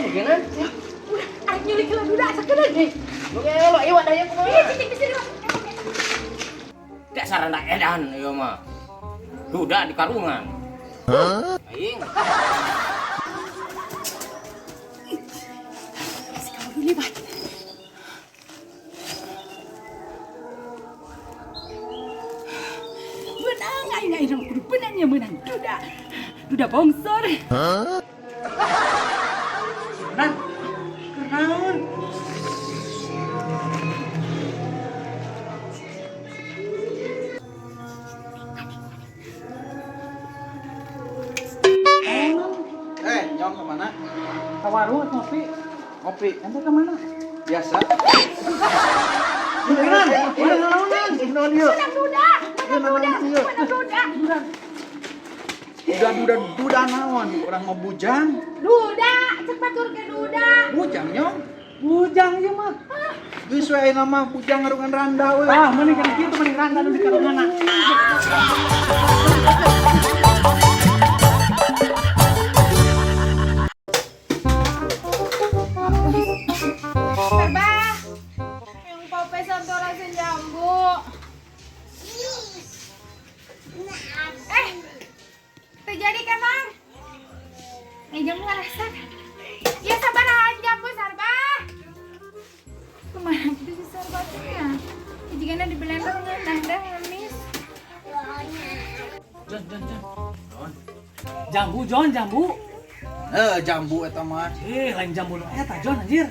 Suginan. Udah, arek nyulik heula duda sakedeung deui. Nu gelo ieu wadahnya kumaha? Iya, cicing di sini mah. Dasar anak edan ieu mah. Duda di karungan. Aing. Si kamu libat. Menang aing aing mah kudu menang ya menang duda. Duda bongsor. Nan, kenaon? Eh, Nyong kemana? Ke warung ngopi. Ngopi. Ente kemana? Biasa. Nan, naon nan? Naon ieu? Menang duda, menang duda, menang duda. Duda duda duda naon? Urang mau bujang. Duda, cek batur ke duda. Bujang, Nyong. Bujang ieu mah. Geus we ayeuna mah bujang ngarungan randa we. Ah, mending kana kitu mending randa nu di karunganna. Sarba, yang pope santo rasen jambu. Eh, terjadi kan, Mang? Eh, jambu ngerasa. Ya, sabar aja jambu, Sarba. Kemana gitu sih Sarba tuh ya? Ya, jika di blender ngeunah dah ngemis. Jon, Jon, Jon. Jambu, Jon, jambu. Eh, jambu eta mah. Eh, lain jambu nu eta, Jon, anjir.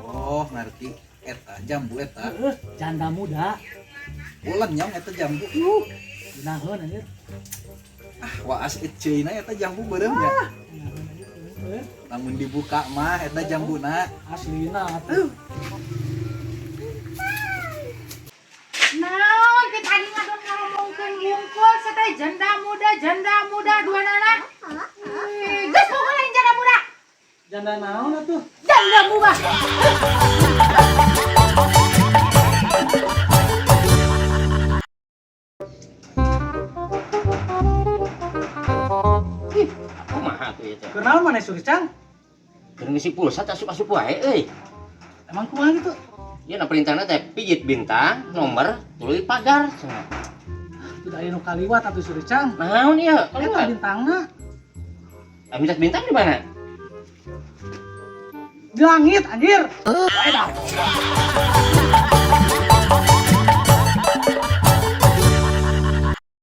Oh, ngerti. Eta jambu eta. Heeh, janda muda. Ulen Nyong eta jambu. Naheun anjir. Ah, waas eceuna eta jambu beureum nya. Heeh, Lamun dibuka mah eta jambuna. aslina atuh. Naon kita tadi ngadon ngomongkeun wungkul sateh janda muda dua nana. Geus pokoknya lain janda muda. Janda naon atuh? Janda muda. Kumaha tuh ieu teh? Kunaon maneh Suricang? Keur ngisi pulsa teh asup-asup wae euy. Emang kumaha gitu? Ieu na perintahna teh pijit bintang nomor tuluy pagar cenah. Tidak aya nu kaliwat atuh Suricang. Naon ieu? Eta Kaliwat. bintangna Ah, minta bintang di mana? di langit anjir. Edan.